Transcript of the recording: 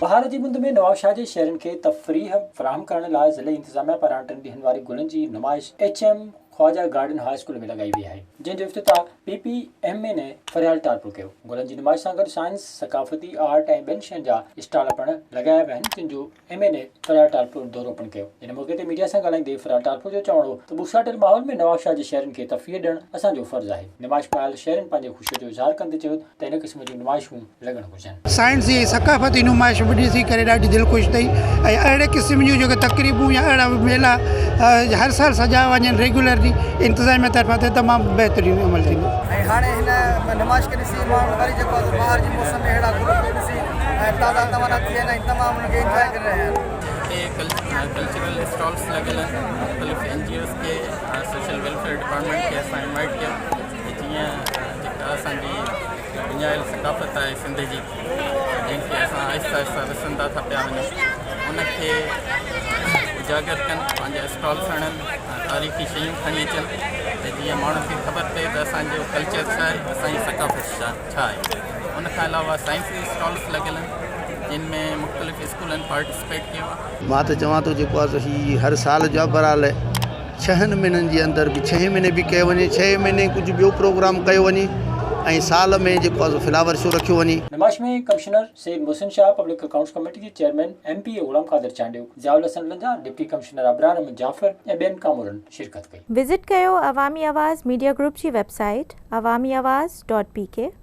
بهار جي مند ۾ نوابشاهه جي شهرين کي تفريح فراهم ڪرڻ لاء ضلعي انتظاميا پاران ٽن ڏينهن واري گلن جي نمائش H M Khawaja garden high school ۾ لڳائي وئي آهي، جنهن جو افتتاح P P M N A Faryal Talpur ڪيو. گلن جي نمائش سان گڏ سائنس، ثقافتي، آرٽ ۽ ٻين شين جا اسٽال پڻ لڳايا ويا آهن، جن جو M N A Faryal Talpur دورو پڻ ڪيو. ان موقعي تي ميڊيا سان ڳالهائيندي فريال ٽالپر جو چوڻ هو ته ٻوساٽيل ماحول ۾ نوابشاهه جي شهرين کي تفريح ڏيڻ اسان جو فرض آهي. نمائش ۾ آيل شهرين پنهنجي خوشي جو اظهار ڪندي چيو ته ان قسم جون نمائشون لڳڻ گهرجن. سائنسي ۽ ثقافتي نمائش به ڏسي ڪري ڏاڍي دل خوش ٿي ۽ اهڙي قسم جون جيڪي تقريبون يا اهڙا ميلا هر سال سجايا وڃن ريگيولرلي انتظاميه طرفان ته تمام بهترين عمل ٿيندو. ۽ هاڻي هن نمائش کي ڏسي ماڻهن وري جيڪو آهي سو بهار جي موسم ۾ اهڙا گل ڦل ڏسي ۽ تازا توانا ٿي ويا آهن ۽ تمام انهن کي انجواء ڪري رهيا آهن. هتي ڪلچرل اسٽالس لڳل آهن مختلف اين جي اوز کي سوشل ويلفيئر ڊپارٽمينٽ کي اسان انوائيٽ ڪيو ته جيئن جيڪا اسان جي وڃايل ثقافت آهي سنڌ جي جنهن کي اسان آهستي آهستي وسرندا ٿا پيا وڃون ان کي اجاگر ڪن پنهنجا اسٽالس هڻن تاريخي شيون کڻي اچن ته جيئن ماڻهن کي خبر پئي ته اسانجو ڪلچر ڇا آهي اسانجي ثقافت ڇا ڇا آهي ان کان علاوه سائنسي اسٽالس لڳل آهن جن ۾ مختلف اسڪولن پارٽيسپيٽ ڪيو آهي. مان ته چوان ٿو جيڪو آهي سو هي هر سال جو آهي بهرحال ڇهن مهينن جي اندر به ڇهين مهيني به ڪيو وڃي ڇهين مهيني ڪجهه ٻيو پروگرام ڪيو وڃي ۽ سال ۾ جيڪو آهي سو فلاور شو رکيو وڃي. نمائش ۾ commissioner Syed Mohsin Shah, public accounts committee جي chairman M P A Ghulam Qadir Chandio, Zia ul Hassan Lanjar, deputy commissioner Abrar Ahmed Jafar ۽ ٻين ڪامورن شرڪت ڪئي. وزٽ ڪيو عوامي آواز ميڊيا گروپ جي website Awami Awaz dot P K.